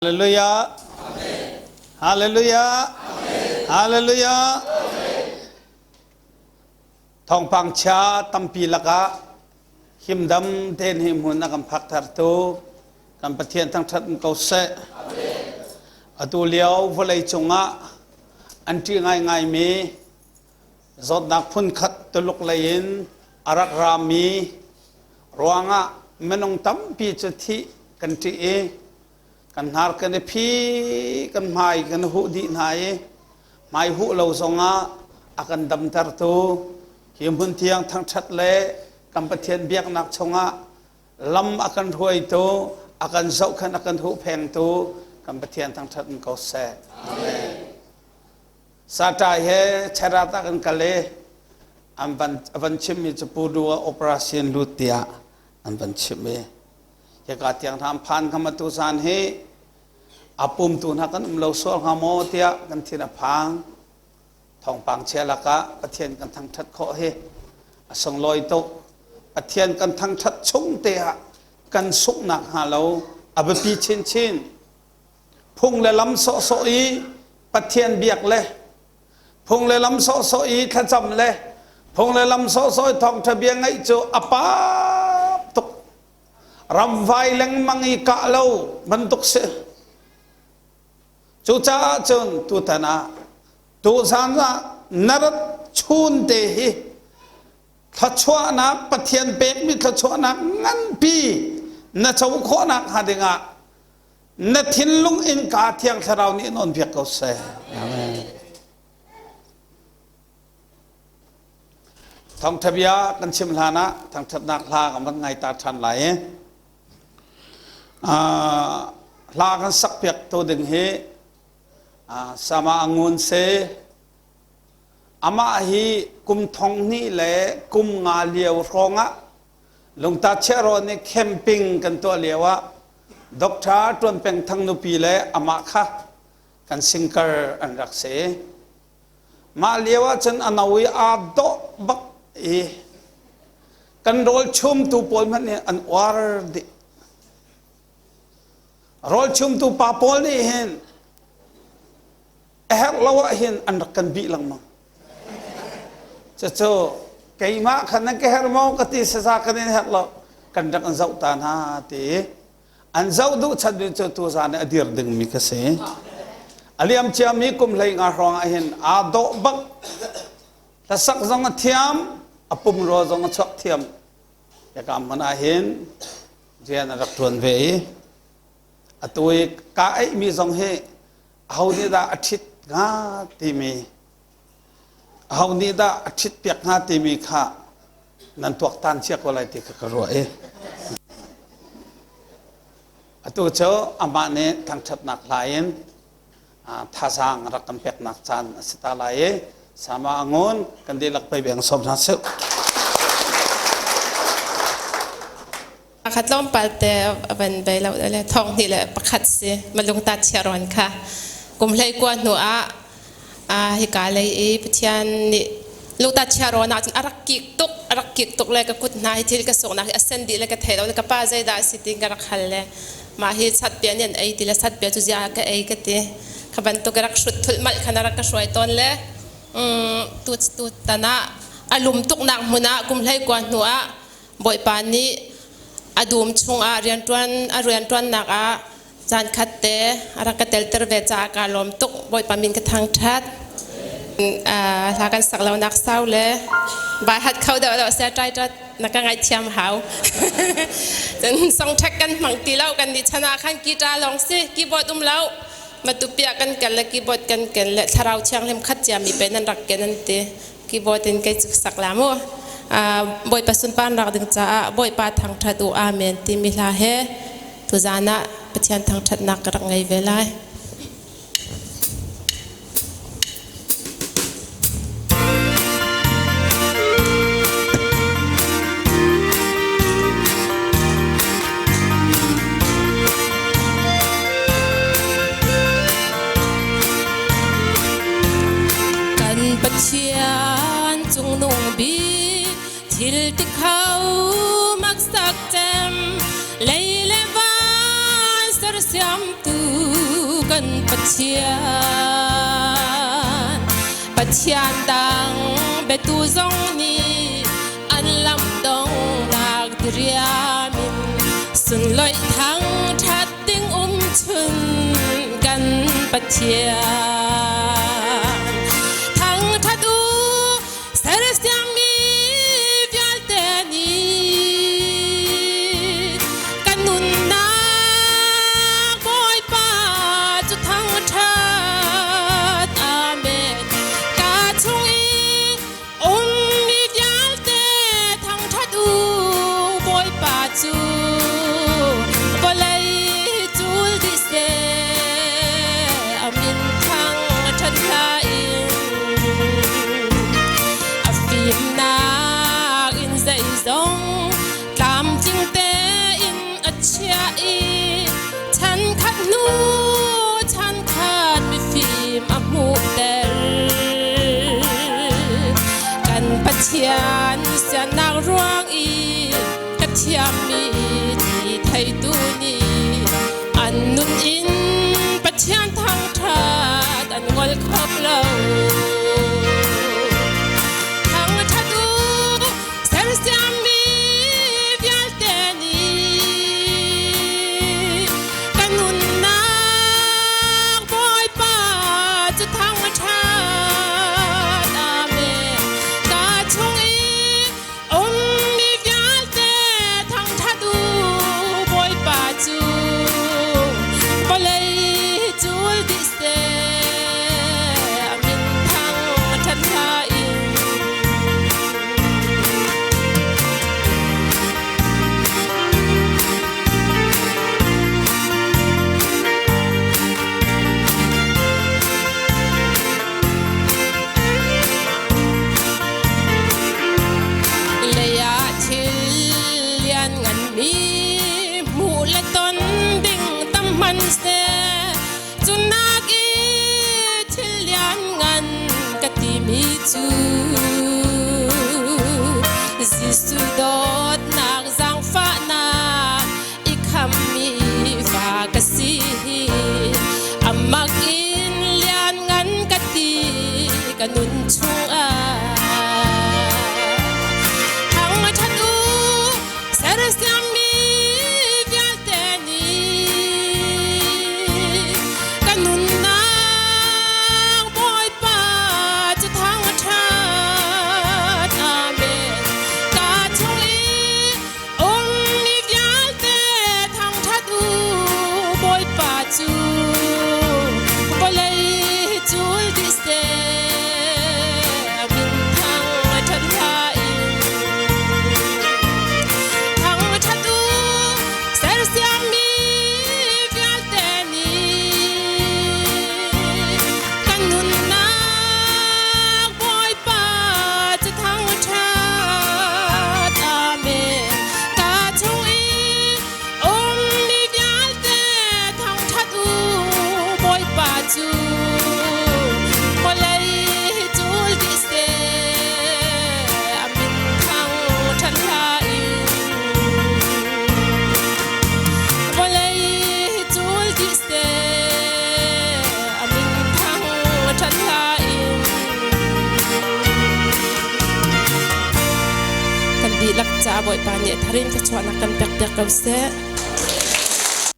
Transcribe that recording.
Hallelujah. Hallelujah. Hallelujah. Thawngpang chia tampi lakah himdam tein hi hmun a kan phak thartu kan Pathian thangṭhat in ko seh. Atu lio vawlei cungah an ṭih ngaingaimi zawtnak phunkhat Tuluk lei in a rak rami ruangah minung tampi cu thih kan ṭih i kan hnar kan i phi kan hmai kan huh dih hna i hmai huh lo zongah a kan damtertu hi hmun thiang thangṭhat le kan Pathian biaknak chungah lam a kan hruaitu a kan zohkhenh a kan huhphengtu kan Pathian thangṭhat in ko seh. Amen. Satai he cherat ah kan kal i an van van chimmi cu Pu Du ah operation lut tiah an van chimh i Hika tiang hna an phan hnga ma tuzan hi a pumtu hna kan um lo sual hnga maw tiah kan thin a phang. Thawngpang chia lakah Pathian kan thangṭhat khawh hi a sunglawi tuk. Pathian kan thangṭhat chung te ah kan sunghnak hnga lo a biapi chinchin. Phung le lam sawhsawh i Pathian biak le phung le lam sawhsawh i thlacam le phung le lam sawhsawh i thawngṭha bia ngaih cu a pap tuk ramvai lengmang i kah lo bantuk si cucaah cun tutan ah tuzan ah na rat chun te hi thluachuahnak Pathian pekmi thluachuahnak nganpi na co khawhnak hnga dingah na thinlung innka Thiang Thlarau nih in on piak ko seh. Amen. Thawngṭha bia kan chim hlan ah thangṭhatnak hla kan van ngai ta ṭhan lai i hla kan sak piak to ding hi sama angun se amah hi kum thong hnih le kum nga lio hrawng ah Lungta Chiahrawn nih camping kan tuah lio ah Doctor Tuan Peng Thang nupi le amah kha kan singkar an rak si. Mah lio ah cun a no i aa dawh bak i kan rawl chumtu pawl hmanh nih an uar dih. Rawl chumtu pa pawl nih hin a herh lo ah hin an rak kan bih lengmang. Cucu keimah khan nan ka herh maw ka ti saza kan in herh lo kan rak in zoh ta hna ti an zoh duh chan ding cu tuzan a dir dingmi ka si. A liam ciami kum hlei nga hrawng ah hin aa dawh bak hlasak zong a thiam a pumrua zong a chuak thiam Biakam hmun ah hin rian a rak ṭuan ve i atu i ka eihmi zong hi aho nih dah a ṭhit hnga timi aho nih dah a ṭhit piak hnga timi kha nan tuaktan cia ko lai ti kha ka ruah i atu cu amah nih thangṭhatnak hla in thazaang rak kan peknak caan a si ta lai i sama angun kan dihlak pei beng sawm hna sih. Pakhat tlawmpal te a van bei lo le thong hnih le pakhat si malung ta chia ron kha kum hlei kua hnu ah hika lei i Pathian nih lungta chia rawn ah cun a rak kik tuk a rak kik tuk le ka kut hna hi thil ka sawknak hi a sen dih le ka thei lo le ka pa zeidah a si ti ka rak hal le mah hi chatpia nih an ei ti le chatpia cu zia ka ei ka ti kha bantuk rak hrut thulh malh khan a rak ka hruai tawn le tu tu tan ah a lum tuk nak hmun ah kum hlei kua hnu ah Bawipa nih a dum chungah rianṭuan a rianṭuannak ah caan khat te a rak ka telter ve caah kaa lawm tuk. Bawipa min ka thangṭhat. Hla kan sak lonak sau le bai hat kho deuh lo sia ṭai ṭat na ka ngaihthiam hau. Cun songṭhek kan hmang ti lo kan nih chan ah khan guitar lawng si keyboard um lo. Matupia kan ken le keyboard kan ken le thlarau thianghlim khat ciami pe nan rak ken an ti. Keyboard in kei cu sak la mu. Bawipa sunpan rak ding caah Bawipa thangṭhat u amen timi hla he tuzaan ah Pathian thangṭhatnak ka rak ngei ve lai. Kan Pathian cungnung bik thil ti kho maksak cem lei le van sersiamtu. Pathian. Pathian dang biatu zong nih an lam dongnak diriam in sunloih thang ṭhat ding um chun kan Pathian. Thang ṭhat u sersiammi vialte nih kan nunnak Bawipa cu thangṭhat. Amen. Ka chung i ummi vialte thangṭhat u Bawipa cu vawlei cul dih seh a min thangṭhat hlah in a fimnak in zeizong tlamtling tein a chiah i chan khat hnu chan khat mifim a hmuhter. Kan Pathian siannak ruang i ka thiammi ti theitu nih an nun in Pathian thangṭhat an ngol kho lo. Thangṭhat u sersiammi vialte nih kan nunnak Bawipa cu thangṭhat. Amen. Ka chung i ummi vialte thangṭhat u Bawipa cu vawlei cul dih seh a min thangṭhat hlah in. Lei ah thil lian nganmi hmuh le ton ding tam hmanhseh cu nak i thil lian ngan ka timi cu Jesuh dawtnak zaangfahnak i khammi fa ka si. Amak in lian ngan ka ti ka nun chungah. Thang ṭhat u sersiammi vialte nih ka nunnak Bawipa cu thangṭhat. Amen. Ka chung i ummi vialte thangṭhat u Bawipa cu vawlei cul dih seh min thangṭhat hlah in. Thangṭhat u sersiammi vialte nih kan nunnak Bawipa cu thangṭhat. Amen. Ka chung i ummi vialte thangṭhat u Bawipa cu vawlei cul dih seh a min thangṭhat hlah in. Vawlei cul dih seh a min thangṭhat hlah in. Kan dihlak caah Bawipa nih tharin thluachuahnak kan pek piak ko seh.